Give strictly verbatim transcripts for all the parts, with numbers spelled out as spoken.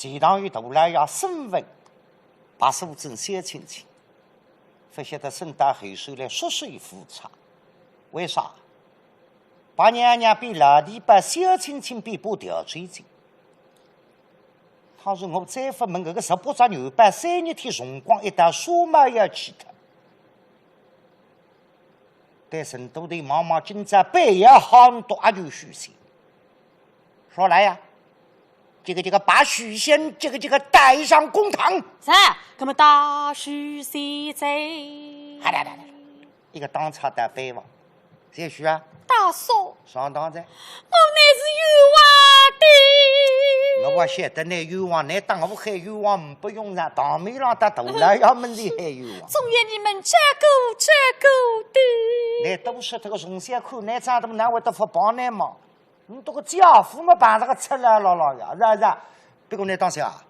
钱塘县大老爷身份，白素贞小青青，勿晓得升到后首来束手无策。为啥？白娘娘比老弟把小青青比把调转去。倘若我再勿问，搿个十八只元宝三日天辰光一到，啥么要去脱。 对成都的妈妈今朝半夜喊到阿舅许仙，说来呀，这个这个把许仙这个这个带上公堂。是，那么大许仙在。来来来来，一个当差到班房，谁许啊？大叔。 上当哉。我乃是冤枉的。我勿晓得倷冤枉，倷当我喊冤枉，呒不用场，堂面浪搭大老爷面前喊冤枉。总要你们照顾照顾的。倷多说脱个，从小看倷长大，哪会得勿帮倷忙？倷搿个家伙么，碰着个赤佬佬呀，是勿是？不过倷当心啊，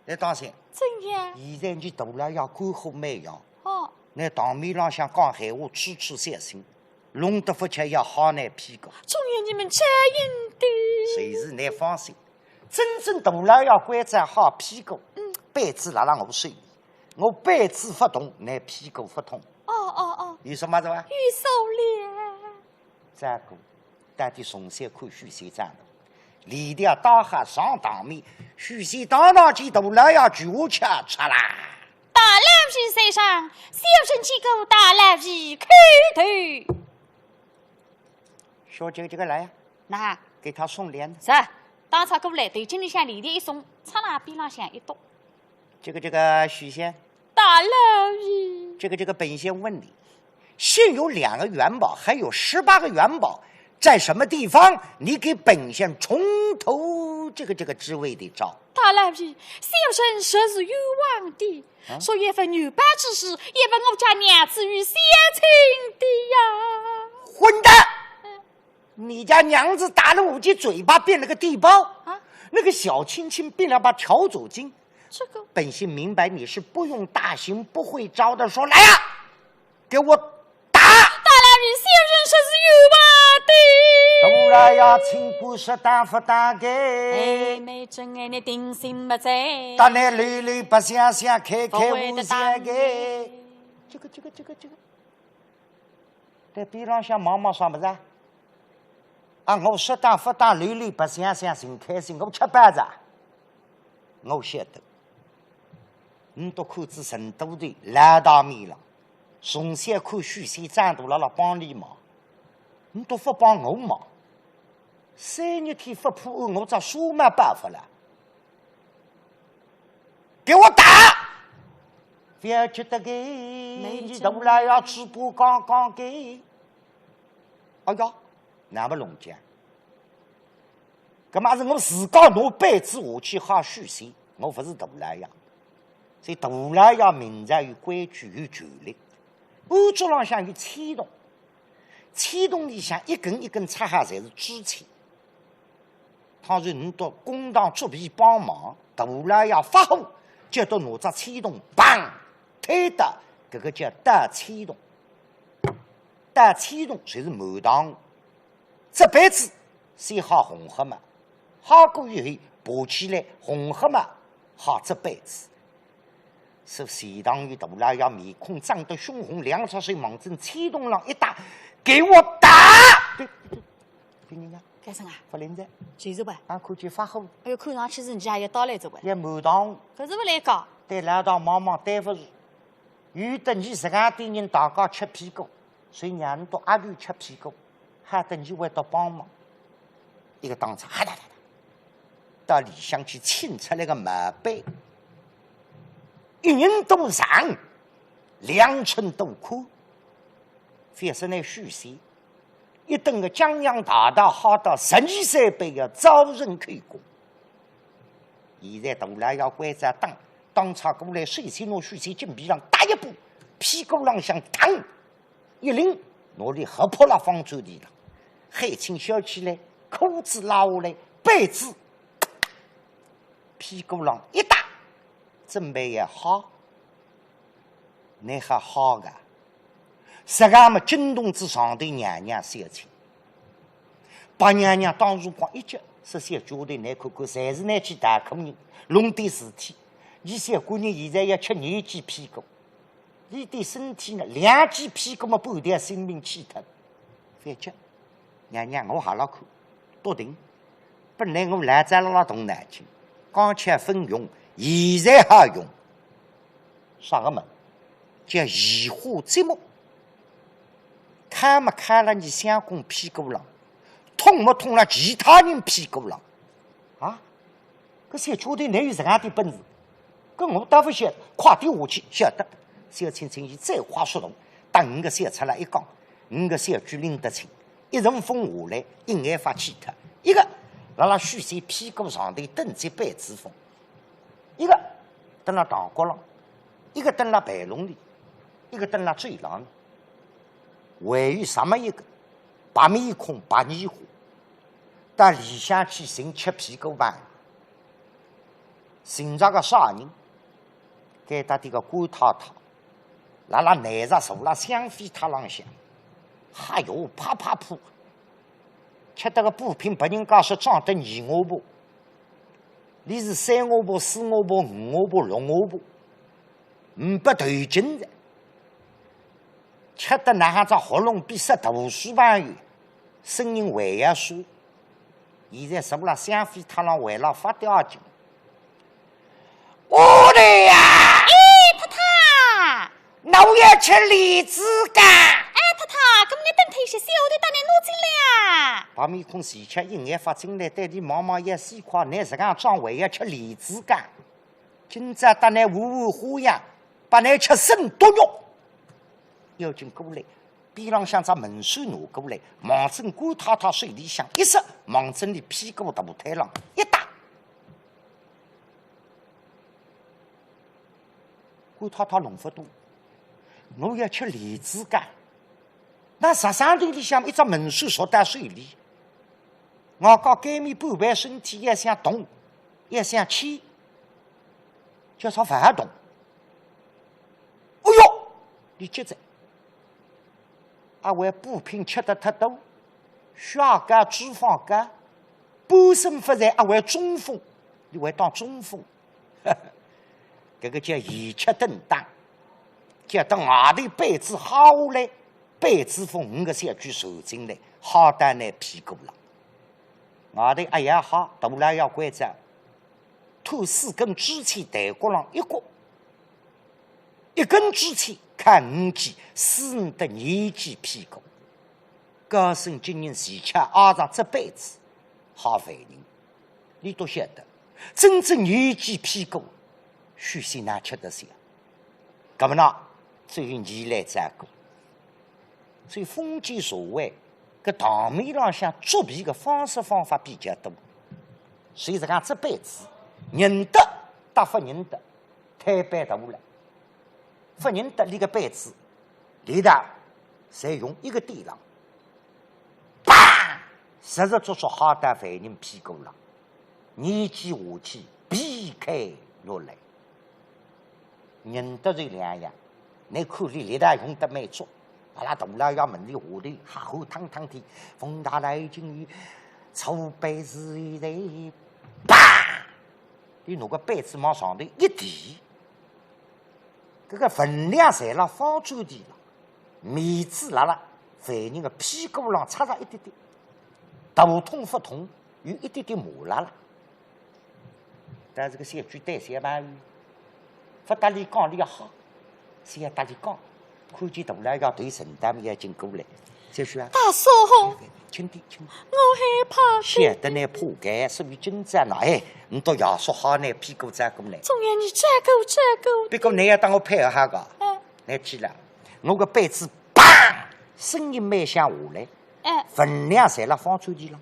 倷当心。怎样？现在倷大老爷官火蛮旺。哦。倷堂面浪向讲闲话，处处小心。 弄得勿巧要吓倷屁股。总要你们答应的。随时倷放心，真正大老爷关照吓屁股，嗯。板子辣辣我手里，我板子勿动，倷屁股勿痛。哦，哦，哦。有数目哉伐？有数了。再过，到底从小看许仙长大，俚笃要带好上堂面，许仙当堂见大老爷，跪下去吃啦。 大老爷在上，小生见过大老爷叩头。小姐，这个来呀，那，给他送脸。是，当差过来，头颈里向链条一松，嚓啦边浪向一倒。这个，这个，许仙。大老爷。这个，这个，本县问你， 现有两个元宝，还有十八个元宝，在什么地方？你给本县从头这个，这个至尾地招。大老爷，小生实是冤枉的，啊？说一份元宝之事，也问我家娘子与小青的呀。混蛋！嗯。你家娘子打了五记嘴巴，变了个地包，啊？那个小青青变了把笤帚精。这个，本县明白你是不用大刑不会招的，说来呀！ 给我打！大老爷，小生实是冤枉的。大老爷，请官说打勿打个？哎，没准哎，你定心么哉。打倷溜溜白相相，开开玩笑个。这个，这个，这个，这个。在边浪向望望啥物事啊？啊，我说打勿打，溜溜白相相，寻开心，我吃饱哉。我晓得。 倷笃看仔成都的老大面浪，从小看许仙长大辣辣帮俚忙，倷笃勿帮我忙，三日天勿破案，我只啥么办法了？给我打！勿要急得个，倷大老爷嘴巴讲讲个。哎呀，那么弄僵。 搿么是我自家拿板子下去吓许仙，我勿是大老爷。所以大老爷明朝有规矩有权力，案桌浪向有签筒，签筒里向一根一根插好侪是朱签。倘若倷到公堂作弊帮忙，大老爷发火，就到拿只签筒，砰，推倒，搿个叫倒签筒。倒签筒就是满堂。 执板子，先吓红黑帽，吓过以后爬起来，红黑帽吓执板子。是钱塘县大老爷面孔涨得血红，两只手望准签筒浪一搭，给我打！对，对，对，人家干啥啊？勿灵哉。就是吧。啊，看见发火。哎哟，看上去是人家也到来着吧？也满堂。可是勿来讲。对老大望望对勿住，有得你自家点人大家吃屁股，所以让倷笃阿舅吃屁股。 还等你会得帮忙。一个当差，哈哒哒哒，到里向去请出来个毛板，一人多长，两寸多宽，反正呢许仙，一顿个江洋大道，吓到十二三班要遭人口供。现在大老爷关照打，当差过来，首先拿许仙颈皮上搭一把，屁股浪向打。 一拎，拿俚吓趴辣方砖地浪，海青笑起来，裤子拉下来，板子屁股浪一搭，准备要吓，倷好吓个？实梗么惊动仔上头娘娘小青。白娘娘当时光一急，说小丫头，倷看看，侪是倷去大苦人，弄点事体。倷小官人现在要吃廿记屁股，倷的身体呢，两记屁股么半条性命去脱。覅急，娘娘我好了看，笃定。本来我老早辣辣动脑筋，刚才勿用，现在好用。啥个么？叫移花接木。敲么敲了倷相公屁股浪，捅么捅了其他人屁股浪。啊？搿小丫头哪有实梗点本事？搿我倒勿晓得，快点下去，晓得。小青青伊再快速度，搭五个小赤佬一讲，五个小鬼拎得清，一阵风下来，一眼法去脱。一个辣辣许仙屁股上头等着板子风，一个蹲辣堂角浪，一个蹲辣备弄里，一个蹲辣走廊里。还有啥么一个白面孔白眼花，到里向去寻吃屁股饭。寻着个啥人？该搭点个官太太，辣辣难着坐辣香妃榻浪向，哎哟，啪啪扑，吃得个补品拨人家说装得二五步，俚是三五步、四五步、五五步、六五步，呒不头颈哉。吃得哪哈只喉咙比塞大水朋友，声音还要沙。现在坐辣香妃榻浪还辣发吊劲。我的呀！哎，太太！那我要吃荔枝干。哎，太太，搿么倷等脱一歇，小丫头搭倷拿进来啊。白面孔齐巧一眼法进来，对俚望望要死快，倷实梗装还要吃荔枝干。 今朝搭倷换换花样，拨倷吃生毒肉。要紧过来，边浪向只门闩拿过来，望准官太太手里向一塞，望准俚屁股大腿浪一搭。官太太弄勿懂，我要吃荔枝干，哪实梗头里向一只门闩捉到手里，外加该面半爿身体也想动，也想牵， 叫啥勿动。哎哟，俚急哉，阿会补品吃得太多，血压高、脂肪高，半身勿遂阿会中风，俚会当中风。搿个叫一气登当，叫到外头板子下来，板子风五个小鬼走进来，吓得倷屁股浪。外头哎呀吓，大老爷关照， 脱四根支签台角浪一挂，一根支签敲五记，使倷得廿记屁股。高升今日齐巧挨着这板子，吓犯人。俚笃晓得，真正廿记屁股，许仙哪吃得消？搿么呢，只有倷来照顾。 所以封建社会，搿堂面浪向作弊个方式方法比较多。所以实梗只板子，认得搭勿认得，推扳大了。勿认得俚个板子，俚笃侪用一个点浪，啪，实实足足吓到犯人屁股浪。 廿记下去，皮开肉裂。认得就两样，倷看俚力道用得蛮足，阿拉大老爷门前下头，吓吓汤汤天，风大来进雨，出板子一台，啪！俚拿个板子往上头一提，搿个分量侪辣方砖地浪，面子辣辣犯人个屁股浪擦着一点点，大痛勿痛，有一点点麻辣辣。 但是个小鬼胆小嘛，勿搭俚讲俚也吓，是要搭俚讲，看见大老爷头沉得蛮要紧过来，小鬼啊，大叔，轻点，轻点。我害怕的。晓得倷怕个，所以今朝呢，哎，倷到爷叔好，倷屁股照顾倷。总要你照顾照顾。不过倷要搭我配合下个，嗯。倷去了，我个板子，砰，声音蛮响下来，哎。分量侪辣方砖地浪。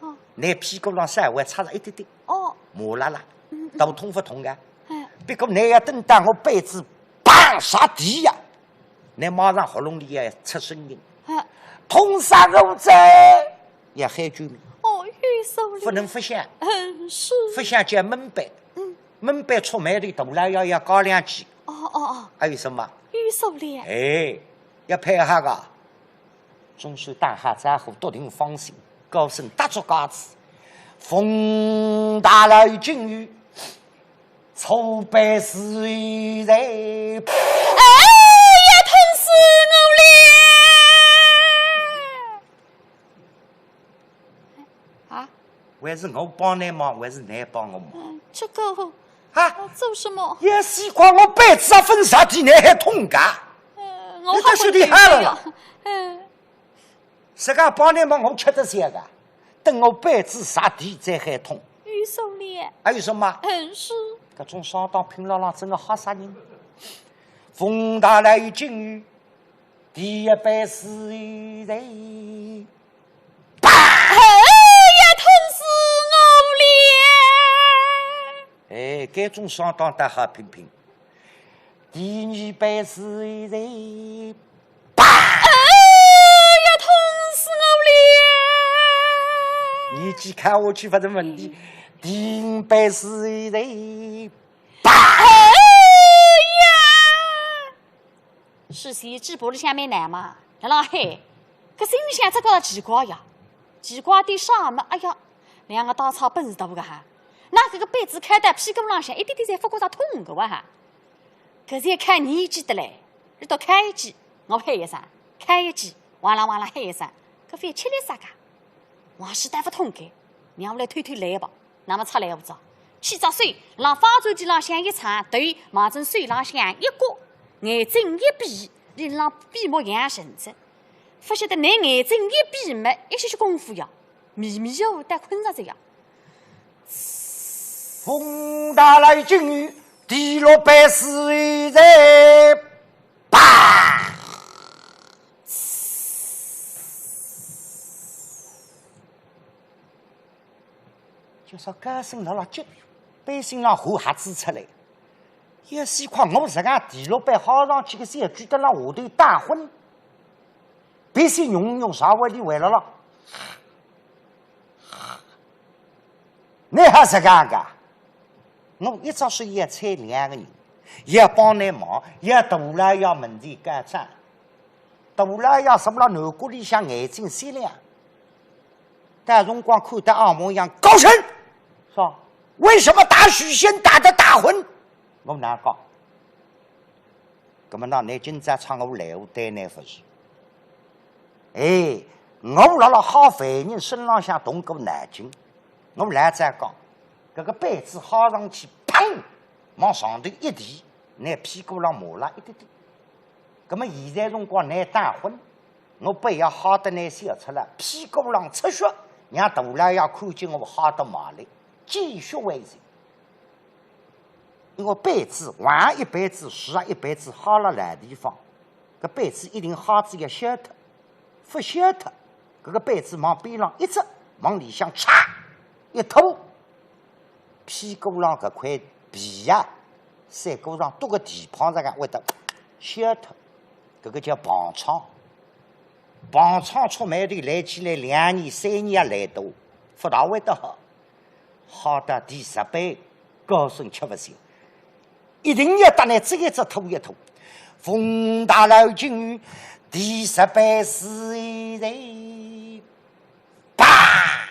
哦。倷屁股浪稍微擦着一点点，哦。麻辣辣，嗯，嗯。大痛勿痛个。哎。不过倷要等到我板子砰着地呀，倷马上喉咙里要出声音，哎。痛煞我哉，要喊救命。哦，有数哩。勿能勿响，嗯，是。勿响叫闷板，嗯。闷板触霉头，大老爷要加两记。哦，哦，哦。还有什么？有数哩。哎，要配合个。 总算打好招呼，笃定放心，高升搭足架子，奉大老君谕，初拜师在。哎呀，痛死我了！啊？还是我帮你忙，还是你帮我忙？嗯，这个，啊？呃，做什么？也是怪我背子啊，分啥地你还痛噶？呃，我还会痛的呀。你这是厉害了啦。嗯。 自家帮你忙，我吃得消个，等我背子啥地再喊痛。有数哩。还有什么？嗯，是。搿种上当拼了啦，真个吓煞人。奉大老君谕，第一拜师在。啪！哎呀，痛死我了！哎，搿种上当倒好拼拼。 第二拜师在。啪！哎呀，痛死我了！年纪看下去勿成问题。第五拜师在。啪！哎呀！是谁嘴巴里向没奶嘛？辣辣喊，搿心里向只觉着奇怪呀，奇怪点啥嘛？哎呀，两个大差本事大个哈，那搿个板子敲到屁股浪向，一点点侪勿觉着痛个哇哈。 搿是要看年纪的嘞，伊倒敲一记，我喊一声，敲一记，哇啦哇啦喊一声，搿覅吃力啥个？横竖倒勿痛个，让我来透透气吧。那么出来勿着，起只手，辣方砖地浪向一撑，头望准手浪向一搁，眼睛一闭，伊辣闭目养神哉。勿晓得拿眼睛一闭么，一歇歇功夫呀， 迷迷糊糊倒困着哉呀。奉大老君谕，第六拜师在。啪！就说高升辣辣急，背心浪汗还滋出来。也是看我自家第六拜好上去个小鬼蹲辣下头打昏，鼻息浓浓啥位里回来了。 你还是讲讲，我一只手也搀两个人，也帮你忙，也大老爷门前告状。大老爷坐辣南阁里向眼睛雪亮，到辰光看到阿毛样高升，说为什么打许仙打得打昏？我哪讲？ 葛末呢，倷今朝唱我来，我对倷勿住。哎，我辣辣好犯人身浪向动过脑筋，我老早讲，搿个板子好上去，砰，往上头一提，倷屁股浪麻辣一点点。葛末现在辰光倷打昏，我板要好得倷笑出来，屁股浪出血，让大老爷看见我好得麻利，见血为实。 因为板子，横一板子，竖啊一板子，好了老地方，搿板子一定好仔要削脱，勿削脱，搿个板子往边浪一折，往里向嚓一拖，屁股浪搿块皮呀，三角上多个地方，这个会得削脱，搿个叫碰撞。碰撞触霉头来起来两年三年也来得，勿大会得好。 好得第十板高升吃勿消，一定要搭倷这一只拖一拖。奉大老君谕，第十板师在。啪！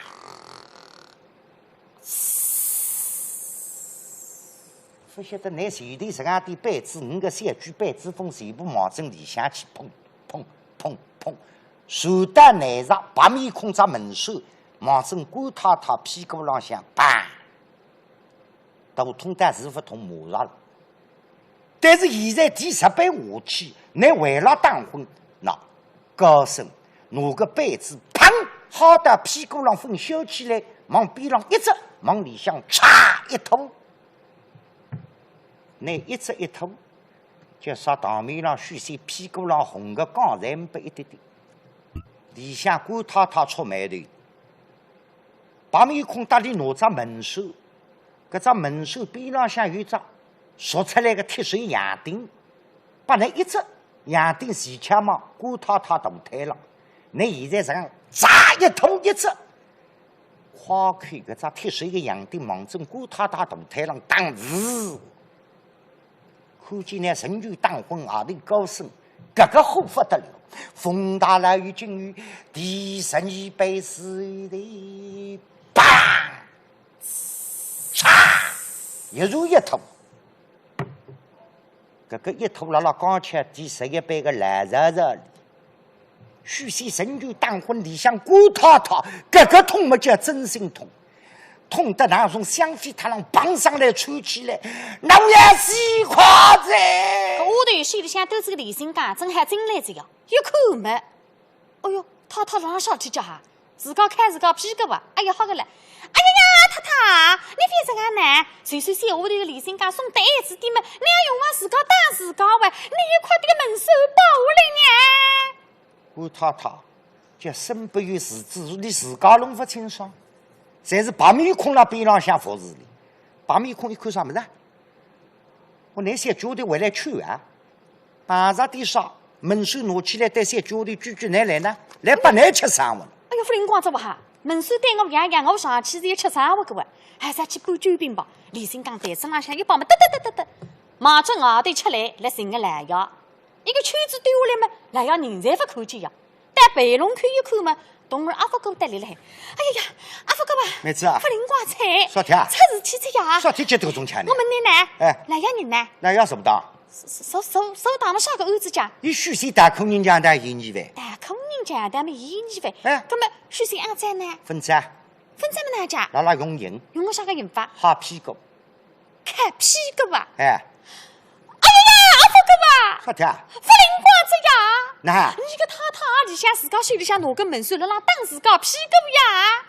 勿晓得倷前头实梗点板子，五个小鬼板子风全部望准里向去，砰砰砰砰，传到南朝，白面孔只门闩，望准官太太屁股浪向，砰！ 头痛倒是勿痛，麻着了。但是现在第十板下去，倷还辣打昏，那高升拿个板子，砰，好得屁股浪分削起来，往边浪一折，往里向嚓一拖。倷一折一拖，就说堂面浪许仙屁股浪红个刚才没一点点。里向官太太触霉头， 白面孔搭里拿只门闩，搿只门闩边浪向有只削出来个铁丝洋钉，拨倷一折，洋钉齐巧嘛，官太太大腿浪。倷现在实梗扎一拖一折，夸口搿只铁丝个洋钉望准官太太大腿浪打，滋！ 看见倷人就打昏，外头高升，搿个火勿得了。奉大老爷金谕，第十二板师在，砰！一坐一拖。搿个一拖辣辣刚巧第十一班个老曹操里。许仙身穿打昏里向官太太，搿个痛么叫真心痛。痛得那种香飞太郎绑上来抽起来，侬要死快哉！搿丫头手里向端仔个电线杆，正好进来仔呀，一看么，哎哟，太太辣浪啥体叫哈？自家揩自家屁股啊？哎呀，好个了！哎呀呀，太太，你覅实梗呢，随手小丫头个电线杆送到椅子底么，你要用往自家打自家喂，你有快点个门闩拔下来呢！官太太，叫身不由自主，连自家弄勿清爽，侪是白面孔辣边浪向服侍俚。白面孔一看啥物事啊？我拿小丫头回来劝啊，碰着点啥，门闩拿起来对小丫头举举拿来呢，来拨侬吃生活。哎哟，勿灵光哉哇哈，门闩对我扬扬，我上去是要吃生活个喂，还是要去搬救兵吧？电线杆台子浪向一绑么，得得得得得，望准外头出来，来寻个老爷。 一个圈子兜下来么，老爷人侪勿看见呀。到备弄口一看么，童儿阿福哥搭俚勒海。哎呀呀，阿福哥啊，妹子啊，勿灵光哉，啥体啊？出事体哉呀！啥体急头中抢呢？我问你呢，哎，老爷人呢？老爷啥勿当？啥啥啥啥当了啥个案子家？伊许仙打空人强盗嫌疑犯。打空人强盗么嫌疑犯？哎，搿么许仙阿在呢？勿在啊。勿在么哪家？辣辣用刑。用个啥个刑法？揩屁股。 揩屁股啊？哎。哎呀呀，阿福哥啊！啥体啊？勿灵光哉呀！哪？你个太太里向自家手里向拿根门闩辣浪打自家屁股呀！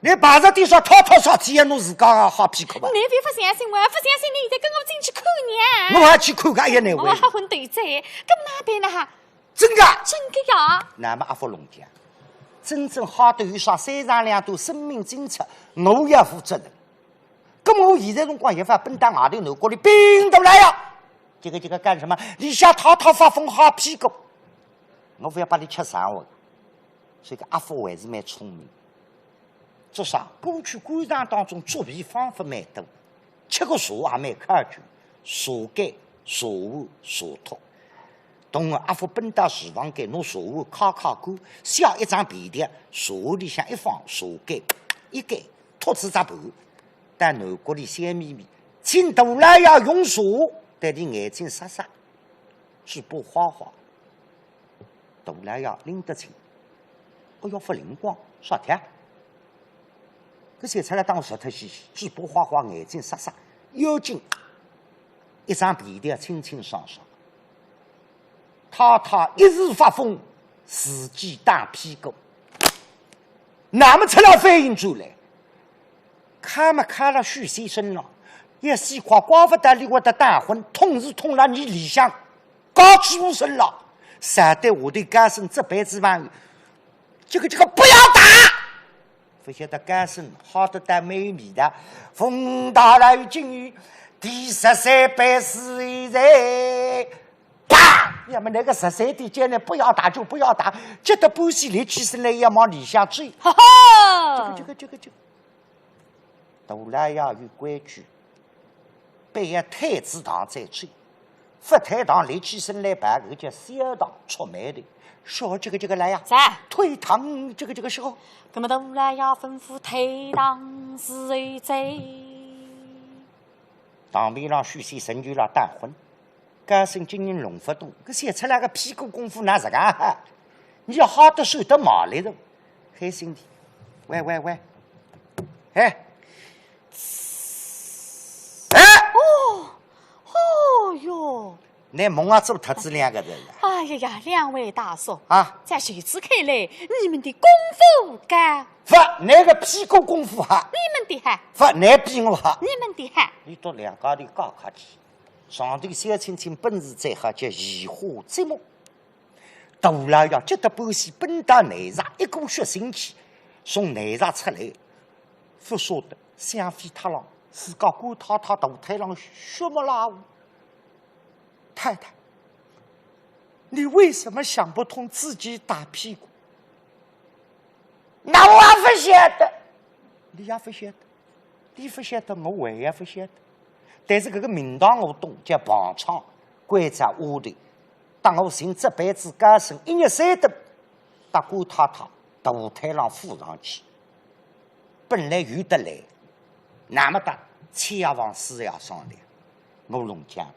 你碰着点啥太太啥体要拿自家揩屁股啊？你覅勿相信我，勿相信你现在跟我进去看呢。我还去看个，哎呀，难为。我还昏头哉，搿么哪办呢哈？真个？真个呀。那么阿福弄僵，真正揩得有啥三长两短，生命精彩，我要负责任。 搿么我现在辰光一发奔到外头南角里禀大老爷，这个这个干什么？里向太太发疯揩屁股，我勿要拨俚吃生活。所以搿阿福还是蛮聪明，做啥？过去官场当中作弊方法蛮多，吃个茶也蛮考究，茶盖、茶碗、茶托。同学阿福奔到厨房间，拿茶碗揩揩干，写一张便条，茶碗里向一放，茶盖一盖，托仔只盘。 到南角里笑眯眯，请大老爷用茶，对俚眼睛眨眨，嘴巴花花。大老爷拎得清，哎哟，勿灵光，啥体啊？搿小赤佬当我熟脱兮兮，嘴巴花花，眼睛眨眨，要紧，一张便条清清爽爽。太太一时发疯，自己打屁股。那么赤佬反应出来， 揩么揩了许仙身浪，一死快，怪勿得俚会得打昏，痛是痛了俚里向高几无身了。啥对下头高升这辈子朋友，这个这个不要打！勿晓得高升好得倒蛮有味道，奉大老爷金谕，第十三班是现在，啪！要么那个十三点叫你不要打就不要打，急得半死立起身来要往里向追。哈哈！这个这个这个这个。 大老爷有规矩，必要退仔堂再走，勿退堂立起身来跑，搿个叫小堂触霉头。说这个这个来呀，在。退堂这个这个时候，那么大老爷吩咐退堂是谁在？堂面上许仙身就辣打昏。 高升今日弄勿懂，搿小赤佬个屁股功夫哪实梗啊？你要好得手得麻利的，开心的。喂喂喂，哎，哎，哦，哦哟，那梦啊做脱仔两个人了。哎呀呀，两位大叔啊，在谁此看来，你们的功夫高。勿，那个屁股功夫好。你们的好。勿，那比我好。你们的好。你到两家头搞下去。 上头小青青本事再好，叫移花接木。大老爷急得半死，奔到内室，一股血腥气，从内室出来，勿晓得想飞脱了，自家官太太大腿浪血么啦！太太，你为什么想不通自己打屁股？那我也勿晓得。你也勿晓得？ 你勿晓得，我还也勿晓得。但是搿个名堂我懂，叫旁窗关照丫头。当我寻这辈子高升一日三顿，搭官太太大腿浪扶上去。本来有得来，那么搭千万师爷商量，我弄僵。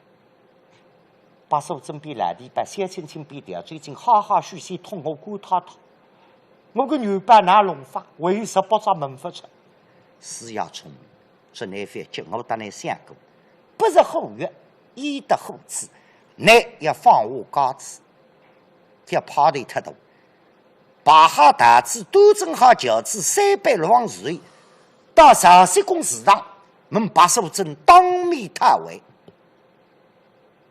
白素贞比老底板，小青青比调，最近哈哈虚虚痛我管他他。我个女伴哪弄法，还有十八只问勿出。师爷聪明，是倷覅急，我搭倷想过，不入虎穴，焉得虎子，倷要放下架子，覅派头太大。 摆好台子，端正好轿子，三杯六王水，到朝夕公祠堂，问白素贞当面讨回。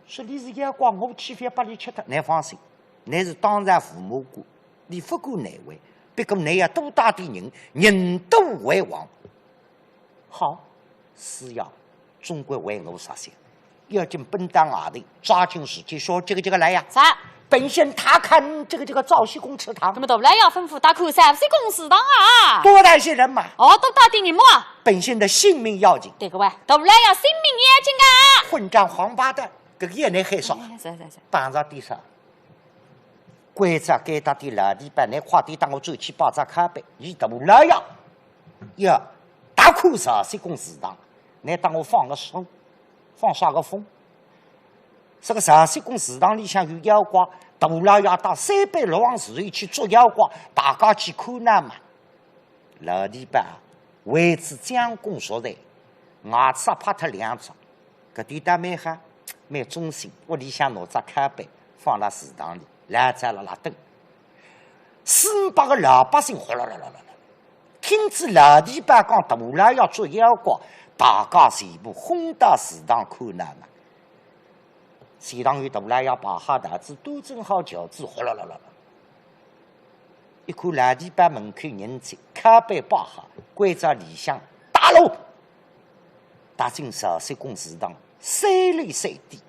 说倷是妖怪，我去覅拨倷吃脱。倷放心，倷是当朝父母官，倷勿敢难为，不过倷要多带点人，人多为王。 好，师爷总归为我着想，要紧奔到外头，抓紧时间说这个这个来呀。是。本县查看这个这个朝夕公祠堂。那么大老爷吩咐大看朝夕公祠堂啊。多带些人马。哦，多带点人马。本县的性命要紧。对个哇，大老爷性命要紧啊。混账王八蛋，搿个也能害臊。哎，是是是。板上地上。 关照该搭点老底板，倷快点搭我转去摆只靠背，伊大老爷要大看朝夕公祠堂，倷搭我放个风，放啥个风？这个朝夕公祠堂里向有妖怪，大老爷带三班六王子弟去捉妖怪，大家去看闹猛。 老底板为仔将功赎罪，牙齿拍脱两只，搿点倒蛮好，蛮忠心。屋里向拿只靠背放辣祠堂里，老早辣辣等。四五百个老百姓哗啦啦啦啦啦，听仔老底板讲大老爷捉妖怪，大家全部哄到祠堂看闹猛。 祠堂里大老爷摆好台子，端正好轿子，哗啦啦啦啦。一看老底板门口人齐，靠背摆好，关照里向，带路。踏进朝夕公祠堂，三里三底，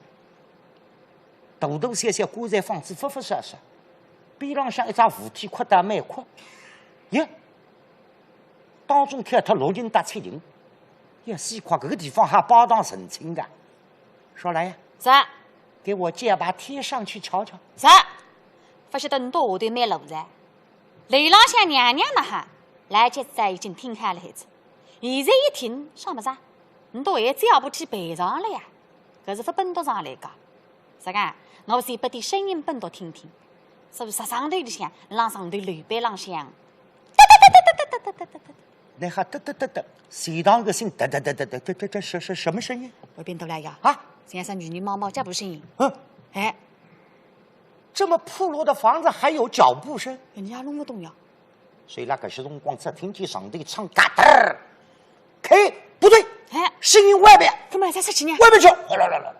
大大小小棺材放仔勿勿少少，边浪向一只扶梯，阔得蛮阔。耶， 当中跳脱六人搭七人，要死快，搿个地方还包堂成亲个。少来呀，是。给我架把贴上去瞧瞧。是。勿晓得倷到下头蛮路哉。楼浪向娘娘呢哈，老脚子已经听开了孩子。现在一听，啥物事啊？倷到还只要不去陪上了呀？搿是勿奔到上来个。 啥个？我先拨点声音拨倷听听，是勿是上头里向，辣上头楼板浪向，哒哒哒哒哒哒哒哒哒哒。那还哒哒哒哒，祠堂个声哒哒哒哒哒，这这这是是什么声音？外边头来呀，啊？像是女人毛毛脚步声音。嗯，哎，这么破落的房子还有脚步声？人家弄不懂呀。 所以辣搿歇辰光，只听见上头唱嘎噔儿，开，不对，哎，声音外边，怎么还在这几年？外面去，哗啦啦啦啦，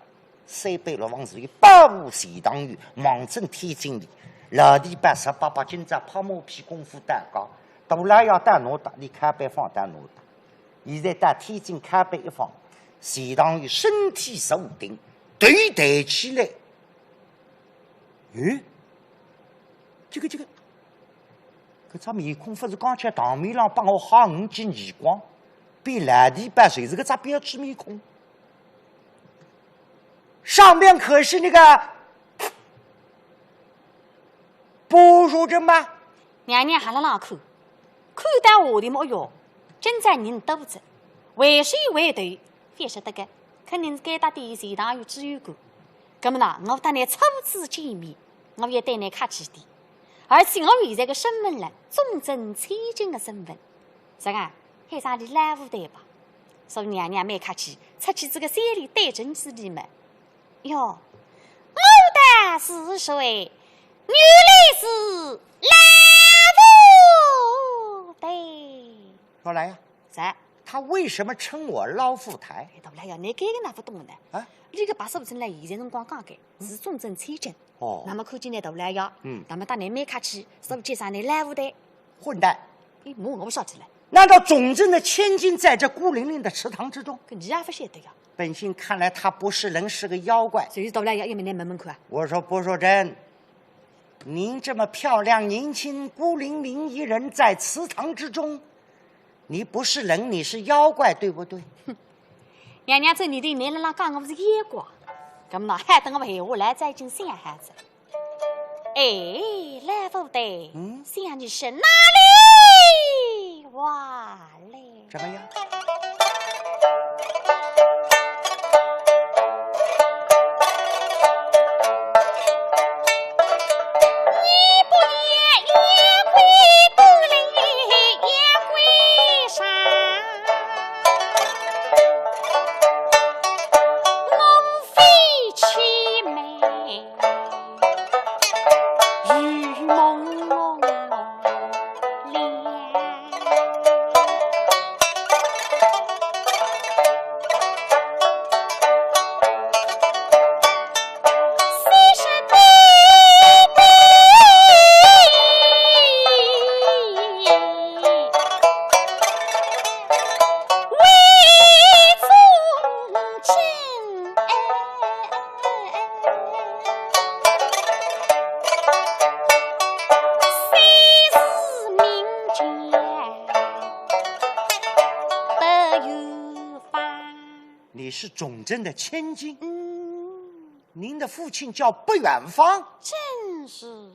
三班六王子弟保护祠堂里，望准天井里，老底板十八般今朝拍马屁功夫到家，大老爷到哪搭，伊靠背放到哪搭。现在到天井靠背一放，祠堂里身体坐定，头抬起来， 咦，这个这个，搿只面孔勿是刚才堂面浪拨我吓五记耳光，变老底板就是搿只标致面孔。上面可是那个白素贞吗？ 娘娘还辣浪看，看到下头么，哎哟，今朝人多仔，回首一回头，勿晓得个，肯定是该搭点祠堂里住有个。搿么呢，我搭倷初次见面，我也对倷客气点。而且我现在个身份了，重镇千金个身份，是啊，喊声俚老夫台吧。所以娘娘蛮客气，出去搿个三里对准仔俚么， 哟，我道是谁？原来是老夫台。说来呀，是。他为什么称我老夫台？哎，大老爷，倷搿个哪勿懂呢？啊？俚个白素贞来，现在辰光讲个，是重镇千金。哦。那么看见倷大老爷，嗯。那么搭倷蛮客气，所以叫声倷老夫台。混蛋！哎，我我勿晓得了。难道重镇的千金在这孤零零的祠堂之中？搿倷也勿晓得呀。 本县看来他不是人，是个妖怪。所以大老爷要命倷问问看啊。我说白素贞，您这么漂亮、年轻、孤零零一人在祠堂之中，你不是人，你是妖怪，对不对？哼，娘娘这里头倷辣辣讲我是妖怪，搿么呢，害得我闲话来再进想下子。 哎，老夫台，嗯？想你是哪里话来？怎么样？是总镇的千金。嗯。您的父亲叫不远方？正是。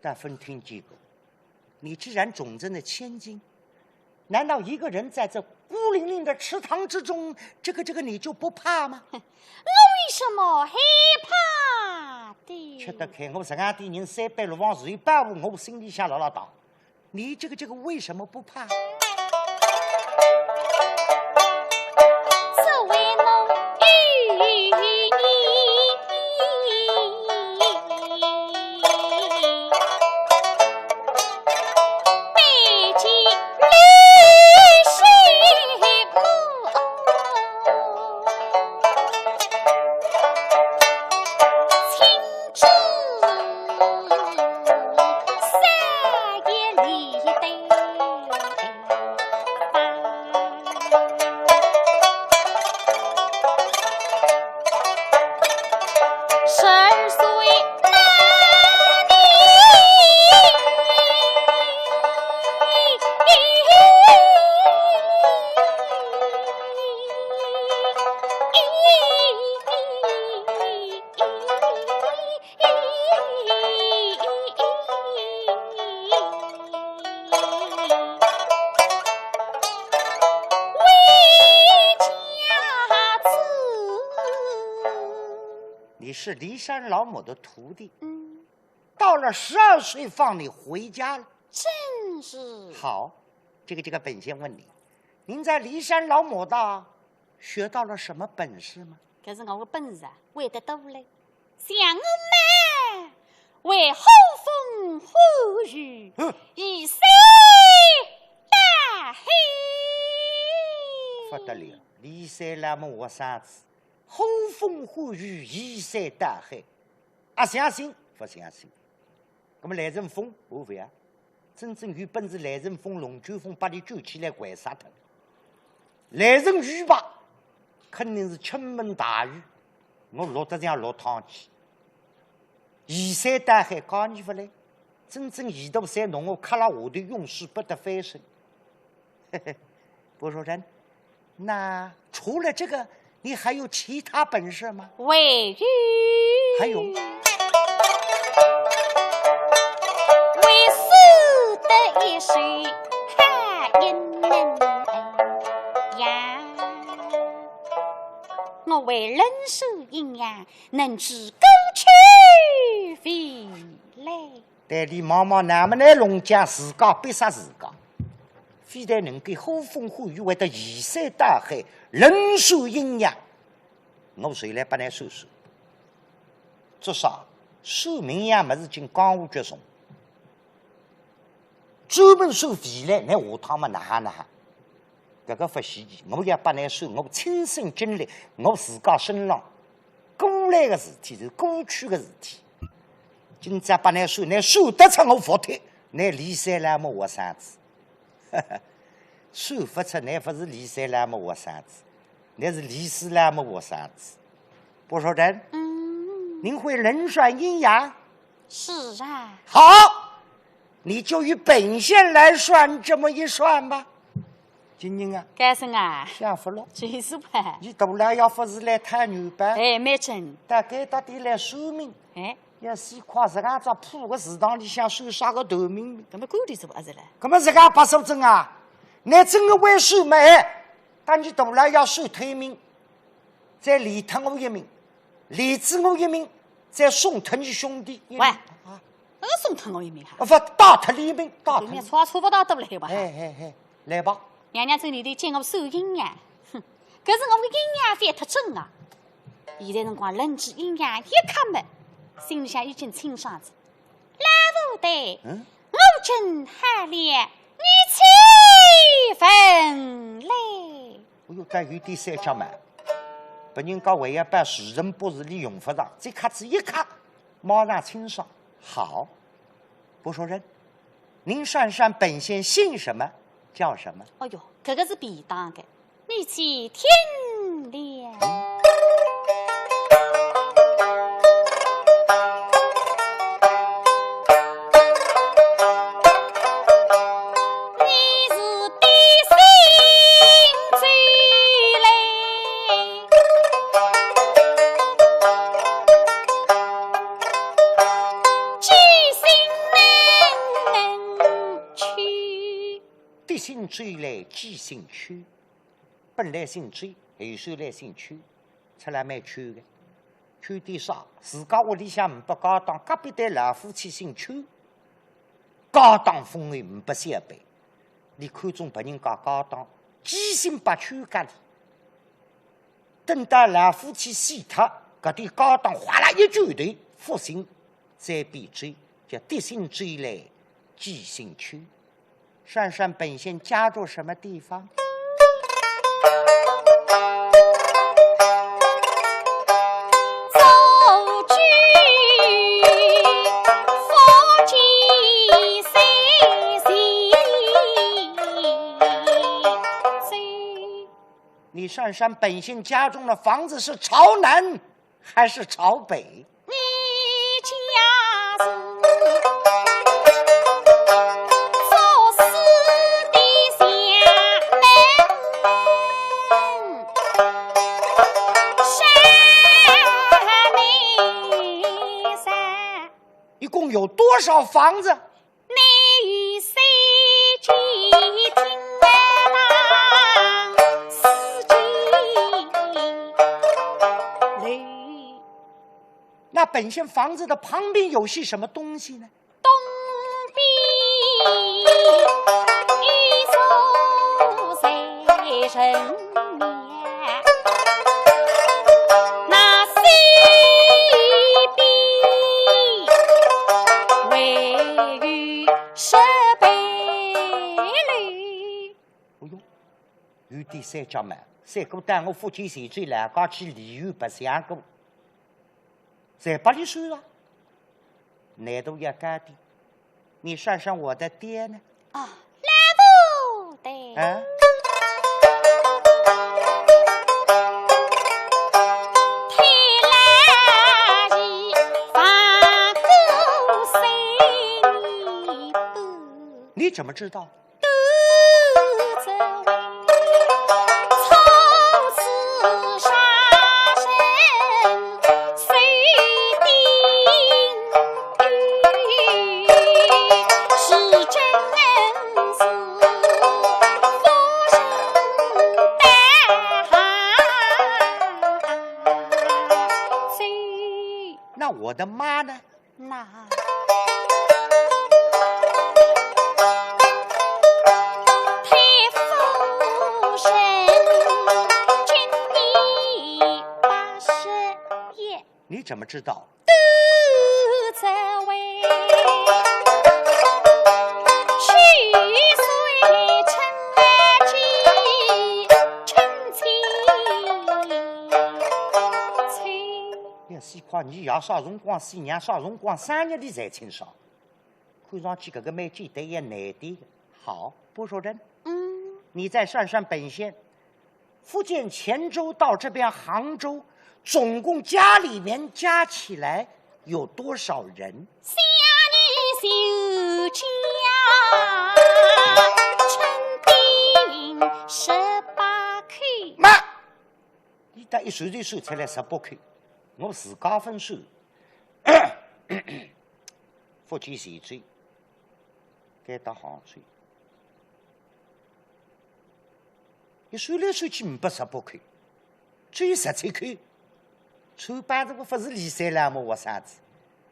但朆听见过。你既然总镇的千金，难道一个人在这孤零零的池塘之中，这个，这个你就不怕吗？我为什么害怕的？吃得开，我实梗点人三百六房水百五，我心里向牢牢当。你这个，这个为什么不怕？作为我与你，北京历史我 你是骊山老母的徒弟，嗯。到了十二岁放你回家了。正是。好，这个，这个本县问你，您在骊山老母那学到了什么本事吗？搿是我个本事啊，会得多嘞。像我嘛，会呼风唤雨，嗯。移山倒海。不得了，骊山老母活生子，呼风唤雨，移山倒海。阿相信？不相信。 那么来阵风，我勿要。真正有本事来阵风，龙卷风，把你卷起来掼杀脱。来阵雨吧，肯定是倾盆大雨，我落得像落汤鸡。移山倒海讲你勿来，真正移到山，弄我卡拉下头，永世不得翻身。 嘿嘿，不说人，那除了这个，你还有其他本事吗？还有。还有？会书得一手好阴阳呀，我会论书阴阳，能知过去未来。 对俚妈妈那么来弄僵，自家逼杀自家，非但能够呼风唤雨，会得移山倒海，论书阴阳，我随来帮倷算算。做啥？算命样物事，今江湖绝种。专门算未来，倷下趟么哪哈哪哈。 搿个勿稀奇，我要帮倷算，我亲身经历，我自家身浪过来个事体，是过去个事体。今朝帮倷算，倷算得出我服帖，倷骊山老母活生子。算勿出，倷勿是骊山老母活生子，倷是骊山老母活生子。不说人，嗯。您会论算阴阳？是啊。好，你就与本县来算这么一算吧。 金人啊，该生啊，想勿落。就是吧。你大老爷勿是来探牛吧？哎，蛮准。到该搭点来算命，哎，要死快自家只铺个祠堂里向算啥个断命命。搿么管俚做啥事了？搿么自家白素贞啊，倷真个会算么？哎，搭你大老爷算推命，再连脱我一命，连仔我一命，再送脱你兄弟一命。喂，啊， 呃，送脱我一命哈。啊，勿，带脱俚一命，带脱俚。对面差，差勿大多了吧？哎，哎，哎，来吧。娘娘嘴里头叫我算阴阳，哼，搿是我个阴阳反脱准啊。现在辰光论起阴阳一刻么，心里向已经清爽仔。老父对，嗯？我准好了，你且问来。哎哟，倒有点三脚慢，别人家还要办时辰八字，俚用勿着，这刻子一刻， 马上清爽。好，不说人，您算算本县姓什么，叫什么？哦哟，搿个是便当的，你且听了。你是比心之类。周来寄姓邱，本来姓周，后首来姓邱，出来蛮邱个。邱点啥？自家屋里向呒不家当，隔壁对老夫妻姓邱，家当丰厚呒不小辈。俚看中别人家家当，寄姓拨邱家里。等到老夫妻死脱，搿点家当哗啦一卷头，复姓再变周，叫嫡姓周来寄姓邱。 算算本县家住什么地方？祖居福建山西。你算算本县家中的房子是朝南 还是朝北？你家是做事的下门山门山。一共有多少房子？ 内有三间厅堂四间楼。那本县房子的旁边有些什么东西呢？东边一座财神 那西边还有石牌楼。哎哟，有点三脚猫，赛过到我福建泉州老家去旅游白相过，侪拨俚算了。 难度要高点。你算算我的爹呢？啊，老父的。啊？太老爷放过身边。你怎么知道？ 那我的妈呢？ 那太夫人今年八十一。你怎么知道？都这位去岁春节春节秋。 要死快，你爷啥辰光死，娘啥辰光生日，你侪清爽。看上去搿个蛮简单也难点个。好，不说人。嗯。你再算算本县，福建泉州到这边杭州，总共家里面加起来有多少人？想你就家春丁十八口。慢！ 伊搭一算就算出来十八口，我自家分数。福建泉州，该搭杭州，一算来算去呒不十八口，只有十七口。穿帮这个勿是李三郎么，我啥子？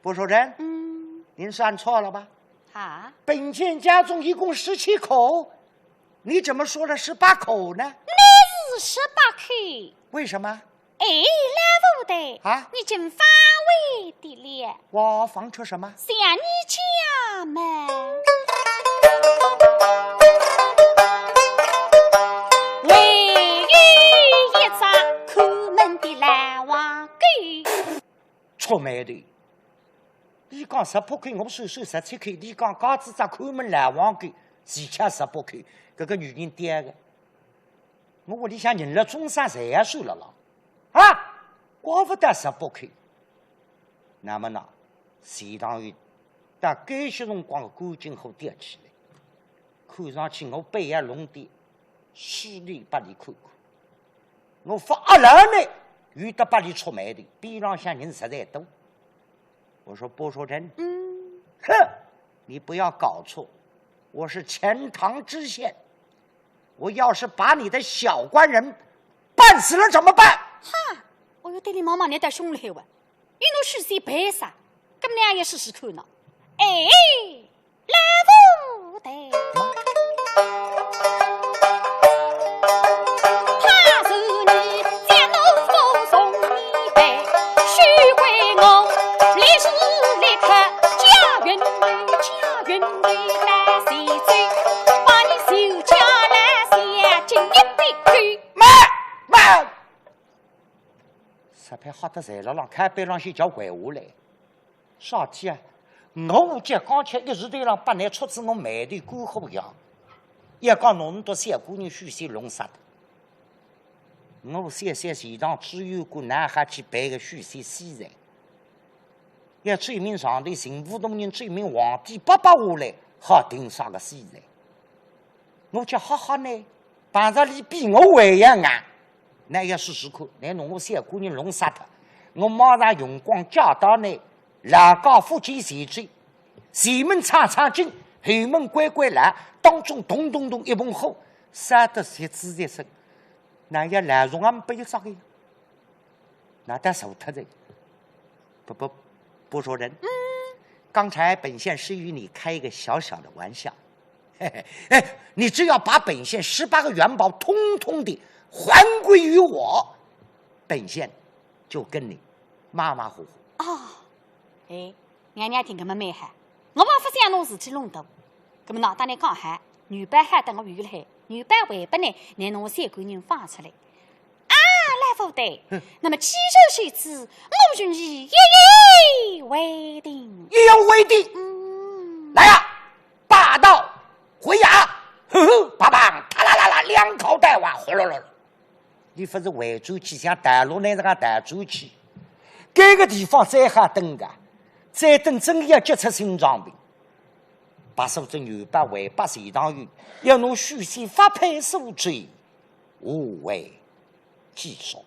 不说人，嗯。您算错了吧？啊？本县家中一共十七口，你怎么说了十八口呢？乃是十八口。为什么？哎，老父的，啊？你竟放坏的了。我放出什么？想你家门，还有一只看门的老黄狗。 触霉头。伊讲十八口，我算算十七口，伊讲加仔只看门老黄狗，齐巧十八口，搿个女人刁个。我屋里向人辣中山侪要算了咯，啊，怪勿得十八口。那么呢，钱塘县到该歇辰光个干警好调起来，看上去我背要弄点势利拨伊看看。 我发恶了呢，有得拨伊触霉头，边浪向人实在多。我说不说人？嗯。哼，你不要搞错，我是钱塘知县，我要是把你的小官人办死了怎么办？哈，我要对你妈妈那点凶来哇，你弄许仙办啥？搿么倷也试试看喏。哎，老夫人，他是你家奴夫送你的，许贵我立时立刻驾云楼，驾云楼到徐州，把你徐家老小进一笔勾。慢，慢！ 石牌吓得在了浪，开背浪向叫跪下来。啥体啊？我叫刚才一时头浪拨倷戳仔我眉头，鬼火一样，也讲侬笃小官人许仙弄杀的。我小小钱塘知县官，哪哈去办个许仙死罪？要追名上头，寻武大人，追名皇帝，拨拨下来，好定啥个死罪。 我叫哈哈呢，碰着俚比我还要硬。倷要试试看，倷拿我小官人弄杀脱，我马上用光借刀呢，老家福建泉州，前门闯闯进，后门关关牢，当中咚咚咚一盆火，烧得实实在在，倷要老鼠也没有啥个呀。 那他手他这，不，不，不说人。嗯。刚才本县是与你开一个小小的玩笑。嘿嘿，哎，你只要把本县十八个元宝通通地还归于我，本县就跟你马马虎虎。哦，哎，娘娘听搿么蛮好，我也勿想拿事体弄大。搿么喏，搭倷讲好，元宝好搭我有了海，元宝还拨倷，倷拿我小官人放出来。 啊，老夫人，那么既然如此，我与你一言为定。一言为定。嗯。来呀，拔刀回衙！哼哼，梆梆，啪啦啦啦，两铐带完，哗啦啦啦。俚勿是回转去，像逃路呢，搿个逃转去。搿个地方再好蹲个，再蹲真要急出心脏病。白素贞元宝还拨钱塘县，要拿许仙发配苏州， 无为继续。